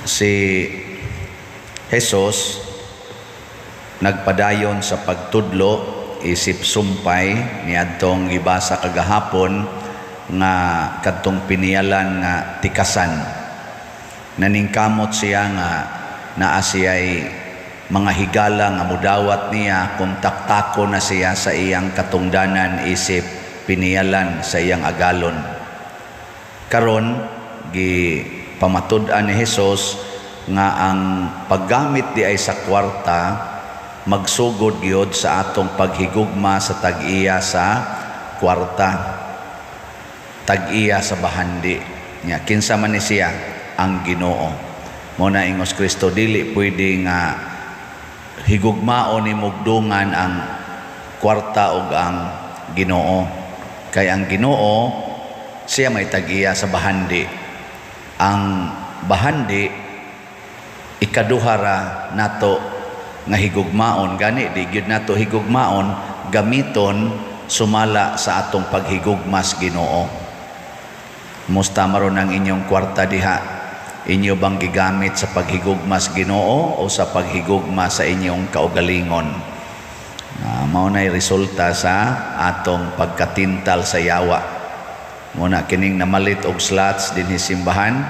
Si Jesus nagpadayon sa pagtudlo isip sumpay niadtong gibasa kagahapon nga kadtong piniyalan nga tikasan. Naningkamot siya nga naa siya'y mga higala nga mudawat niya kung taktako na siya sa iyang katungdanan isip piniyalan sa iyang agalon. Karon gi pamatud-an ni Hesus nga ang paggamit di ay sa kwarta magsugod gyud sa atong paghigugma sa tag-iya sa kwarta, tag-iya sa bahandi nya. Kinsa man ni siya? Ang Ginoo. Mo na ingos Kristo, dili pwede nga higugmaon ni mugdungan ang kwarta ug ang Ginoo, kay ang Ginoo siya may tag-iya sa bahandi. Ang bahandi ikaduha ra nato nga higugmaon. Gani di gyud nato higugmaon gamiton sumala sa atong paghigugma sa Ginoo. Musta maron ang inyong kwarta diha? Inyo bang gigamit sa paghigugma sa Ginoo o sa paghigugma sa inyong kaugalingon? Mao na'y resulta sa atong pagkatintal sa yawa. Mo na kining namalit og slots dinhi simbahan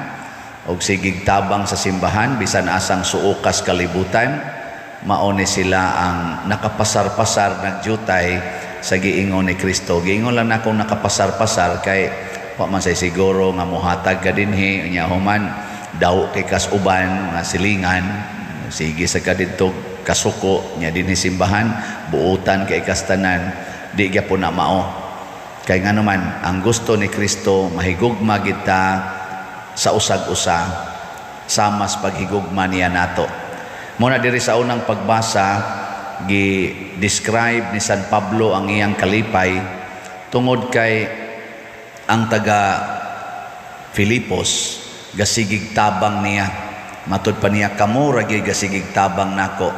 og sigig tabang sa simbahan bisan asang suokas kalibutan, mao ni sila ang nakapasar-pasar nagdyutay sa giingon ni Kristo. Giingon lang nakong nakapasar-pasar kay wa man say siguro nga mohatag ka dinhi, unya human daw kay kas uban mga silingan, sige sa ka didto kasuko nya dinhi simbahan buotan kay kas tanan. Di gyapon na mao, kay ngano man ang gusto ni Kristo mahigugma kita sa usag-usa sama sa paghigugma niya nato. Mo na diri sa unang pagbasa, gi-describe ni San Pablo ang iyang kalipay tungod kay ang taga Filipos gasigig tabang niya. Matud pa niya, "Kamo ra gyud gasigig tabang nako."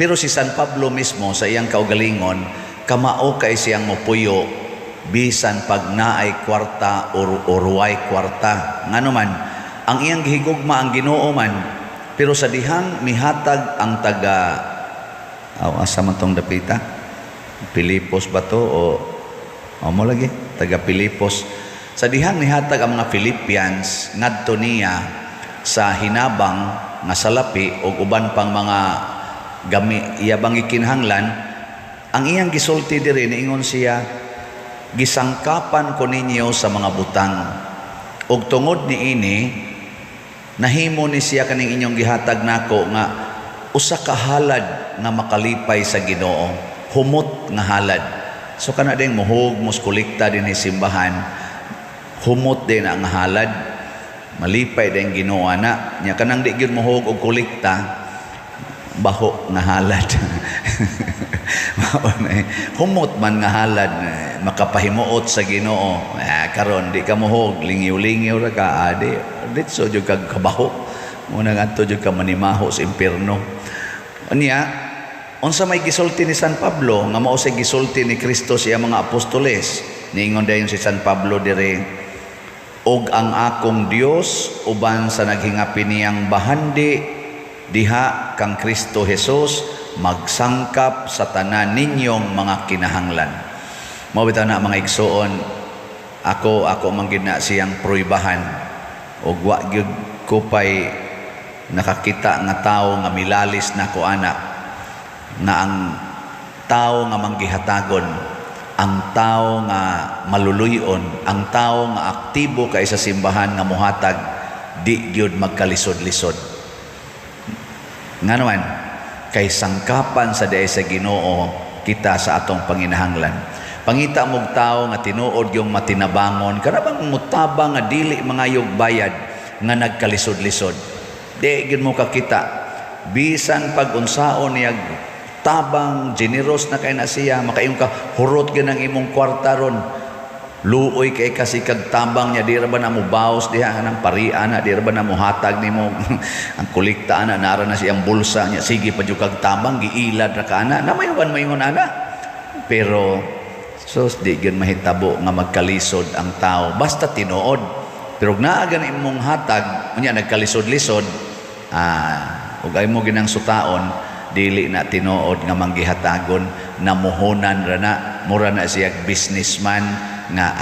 Pero si San Pablo mismo sa iyang kaugalingon, kamao kay siyang mopuyo bisan pag naay kwarta or way kwarta. Ngano man, ang iyang gihigugma ang Ginoo man. Pero sa dihang mihatag ang taga, aw, asa man tong dapita? Pilipos ba to o mo lagi taga Pilipos? Sa dihang nihatag ang mga Philippians ngadto niya sa hinabang nga salapi ug uban pang mga gami iya bang gikinahanglan, ang iyang gisulti diri, niingon siya, "Gisangkapan ko ninyo sa mga butang ug tungod niini nahimo ni siya kaning inyong gihatag nako nga usa ka halad nga makalipay sa Ginoo, humot nga halad." So kana din muhog mos kolekta dinhi simbahan, humot din ang halad, malipay din Ginoo ana nya. Kanang di gyud muhog og kolekta, baho nga halad. Mao na eh. Humot man nga halad, eh, makapahimuot sa Ginoo. Ah, karon di ka muhog, lingyaw-lingyaw ra ka, adi ditso jud kag kabaho mo na, ngadto jud ka manimaho sa impierno. Unya unsa may gisulti ni San Pablo nga mao say gisulti ni Kristo sa iyang mga apostoles? Niingon dayon si San Pablo dire, "Og ang akong Dios uban sa naghingapi niyang bahandi diha kang Kristo Jesus magsangkap sa tanan ninyong mga kinahanglan." Mao bitaw na, mga igsuon, ako man gyud na siyang pruibahan ug wa gyud ko pay nakakita nga tawo nga milalis nako ana, nga ang tao nga manggihatagon, ang tao nga maluluyon, ang tao nga aktibo kay sa simbahan nga muhatag, di gyud magkalisod-lisod. Ngano man, kay sangkapan sa diay sa Ginoo kita sa atong panginahanglan. Pangita mog tao nga tinuod yung matinabangon, kana bang mutabang nga dili mangayog bayad nga nagkalisod-lisod. Di gyud mo kakita. Bisan pag unsaon niya tabang, generous na kay na siya, makaingon ka, "Hurot gyud ang imong kwarta ron." Luoy kay kasi kag tabang niya, di ra ba na mo bawas diha ng parian na, di ra ba na mo hatag nimo ang kolekta ana, nara na siyang bulsa niya, sige pa jud kag tabang, giilad ra ka ana, na may uban maingon ana. Pero sus, di gyud mahitabo nga magkalisod ang tao basta tinuod. Pero naa gani imong hatag, unya nagkalisod-lisod, Ah, ug ay mo ginang sutaon, dili na tinuod nga manggihatagon, namuhunan ra na, mura na siya businessman nga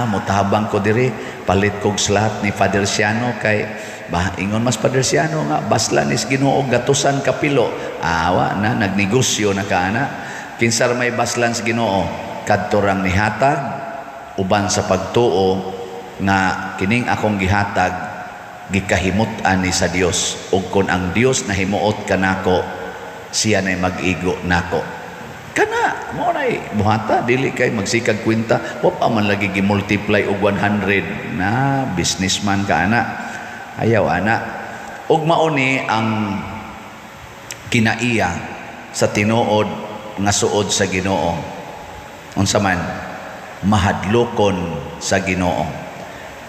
mutabang ko diri, palit kog slot ni Father Siano kay bah ingon mas Father Siano nga basla nis Ginoo gatusan kapilo. Awa na nagnegosyo na ka ana. Kinsa ra may baslan sa Ginoo? Kadto rang nihatag uban sa pagtuo nga kining akong gihatag gikahimut-an ni sa Dios, ug kon ang Dios nahimuot kanako, siya nay mag-igo nako. Kana mo nay buhata, dili kay magsikag kwenta, wa pa man lagi gi-multiply og 100 na businessman ka ana. Ayaw ana. Ug mao ni ang kinaiya sa tinuod nga suod sa Ginoo. Unsa man? Mahadlokon sa Ginoo.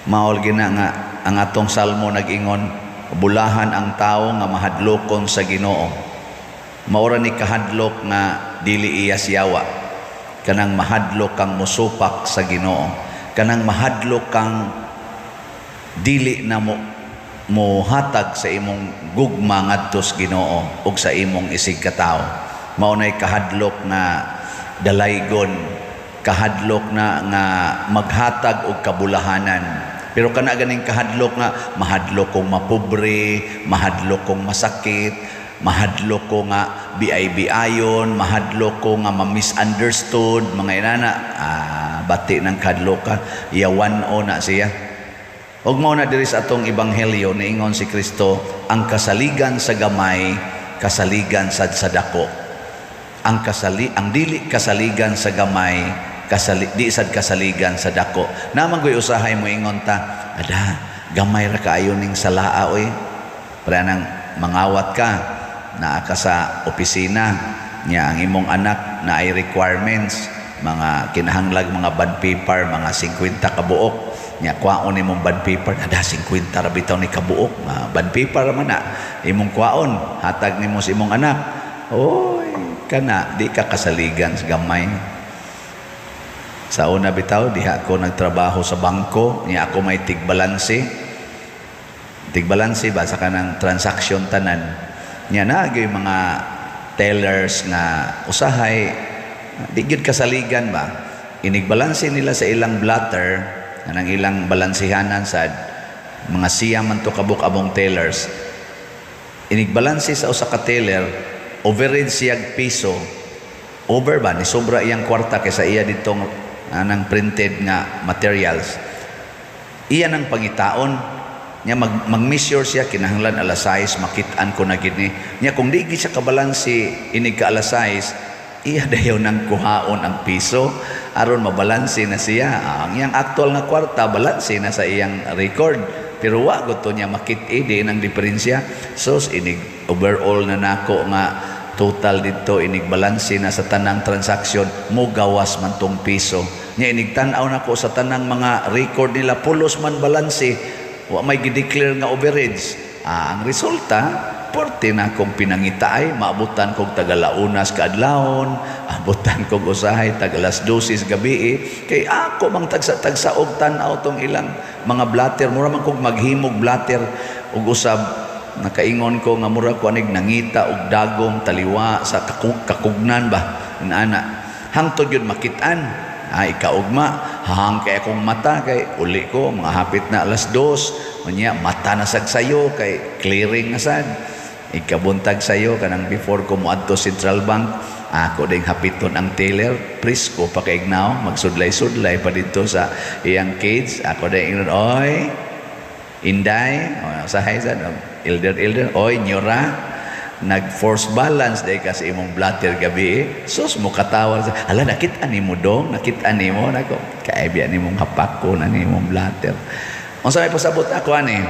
Mao gina nga ang atong salmo nag-ingon, bulahan ang tawo nga mahadlokon sa Ginoo. Maura ni kahadlok nga dili iya siyawa. Kanang mahadlok kang musupak sa Ginoo. Kanang mahadlok kang dili na mo mohatag sa imong gugma ngadto sa Ginoo ug sa imong isig katawo. Mao nay kahadlok nga dalaygon, kahadlok na nga maghatag og kabulahanan. Pero kana ganing kahadlok nga mahadlok kong mapobre, mahadlok kong masakit, mahadlok ko nga BIB ayon, mahadlok ko nga ma-misunderstood, mga inana, bati ng kahadlok ka, yawan o na siya. Ug mao na diri sa atong ebanghelyo niingon si Kristo, ang kasaligan sa gamay, kasaligan sad sa dako. Ang dili kasaligan sa gamay, di sad kasaligan sa dako. Naman ko'y usahay mo ingon ta, ada, gamay ra kaayo ning salaa oy. Para nang mangawat ka, naa ka sa opisina niya, ang imong anak na ay requirements, mga kinahanglag mga bond paper, mga 50 ka buok. Nya kwaon imong bond paper, ada, 50 ra bitaw ni kabuok, mga bond paper man na imong kwaon, hatag nimo sa imong anak. Oy, kana di ka kasaligan sa gamay. Sa una bitaw diha ko nagtrabaho sa bangko, niya ako may tigbalanse. Tigbalanse ba sa kanang transaction tanan. Niya na mga tellers nga usahay di gyud kasaligan ba. Inigbalanse nila sa ilang blotter, kanang ilang balansehanan sa mga siya man to kabuk among tellers. Inigbalanse sa usa ka teller, overage siyag piso, over ba ni sobra iyang kwarta kaysa iya ditong anang printed nga materials. Iya nang pangitaon niya, mag-measure siya, kinahanglan alas 6 makit-an ko na gid ni. Niya kung di gid siya kabalanse inig ka alas 6, iya dayon nang kuhaon ang piso aron mabalanse na siya. Ang iyang actual nga kwarta balanse na sa iyang record, pero wa gud to niya makit-i di nang diferensya. So inig overall na nako nga total dito, inig balanse na sa tanang transaction, mo gawas man tong piso. Nya inig tan-aw nako sa tanang mga record nila, pulos man balanse, wa may gi-declare nga overage. Ang resulta, porte na akong pinangitaay, maabutan kog tagalaunas kaadlawon, abutan kog usahay tag alas 12 sa gabi eh. Kay ako mang tagsa-tagsa og tan-aw tong ilang mga blatter, mura man kog maghimog blatter. Ug usab nakaingon ko nga mura ko anig nangita og dagom taliwa sa kakugnan ba inana, hangtod yun makit-an. Ay kaugma, hahang kay akong mata kay uli ko mga hapit na alas 2. Unya mata na sag sayo kay clearing na sad. Ikabuntag sayo kanang before ko moadto Central Bank, ako ding hapiton ang teller, presko pa kay ignaw, magsudlay-sudlay pa dito sa iyang cage. Ako ding ingon, "Oy, Inday," o sahay sa elder elder, "Oy, nyora, nag-force balance day ka sa imong blatter gabi eh." Sus mo katawa sa, "Hala, nakita nimo dong, nakita nimo nako." Kay biya nimong hapak ko na nimong blatter. Unsa may pasabot ako ani?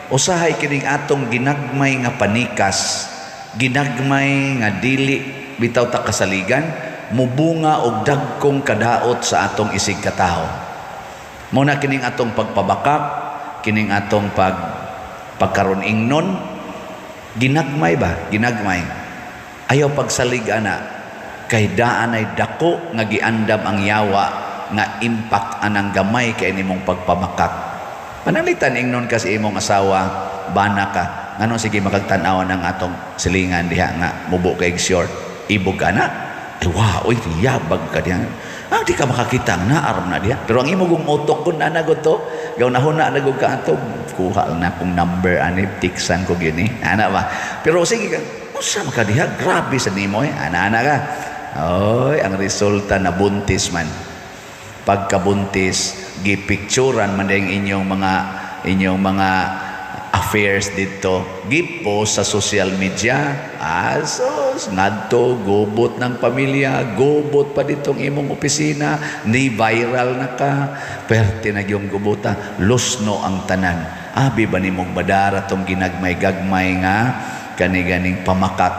Usahay kining atong ginagmay nga panikas, ginagmay nga dili bitaw ta kasaligan, mubunga og dagkong kadaot sa atong isig katawo. Mao na kining atong pagpabakak, kining atong pagkaron ingnon, ginagmay ba? Ginagmay. Ayaw pagsalig ana, kay daan ay dako nga giandam ang yawa nga impact anang gamay kay nimong pagpamakak. Pananglitan ingnon ka sa imong asawa, bana ka, Ngano sige makagtan-aw ng atong silingan diha nga mubo kay short, ibog ka na. Ay, wow, oy, yabag ka diha. Ah, di ka makakita ang naaram na diha. Pero ang imo kong utok kun na to, gaw nahuna na gud ka ato, kuha na kong number ani, tiksan ko gini. Ana ba? Pero sige ka, unsa man ka diha, grabe sa nimo eh. Ana ana ka. Oy, ang resulta, nabuntis man. Pagkabuntis, gipicturan man din inyong mga affairs dito, gipost sa social media. Asos, ngadto gubot ng pamilya, gubot pa ditong imong opisina, ni viral na ka, perte na yung gubuta, lusno ang tanan. Abi ba nimong badara tong ginagmay-gagmay nga kani ganing pamakak,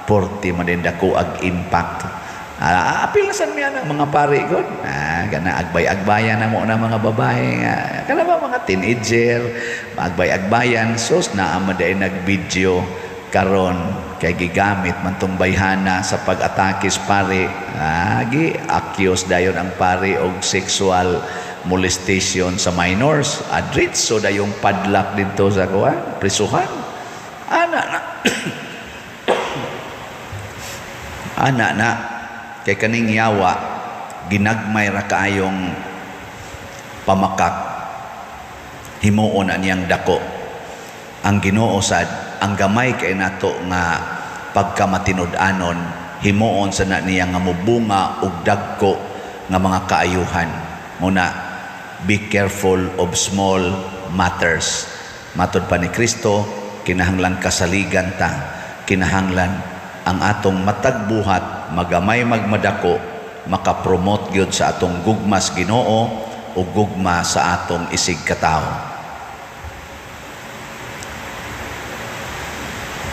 porte man din dako ag impact. Ah, apil na san miya ng mga pari god. Ah, gana agbay-agbayan na mo na mga babae nga. Kana ba mga teenager, agbay-agbayan, sus, naa man diay nag-video karon kay gigamit man tong bayhana sa pag-atake sa pari. Ah, gi accuse dayon ang pari og sexual molestation sa minors. Adritso dayong padlock didto sa kuan, prisuhan. Ana na. Ana na kay kaning yawa, ginagmay ra kaayong pamakak, himuon na niyang dako. Ang Ginoo sad, ang gamay kay nato nga pagkamatinud-anon, himuon sa na niya nga mubunga og dagko nga mga kaayuhan. Muna, be careful of small matters. Matod pa ni Kristo, kinahanglan kasaligan ta, kinahanglan ang atong matag buhat, magamay magmadako, makapromote gyud sa atong gugmas Ginoo o gugma sa atong isig katawo.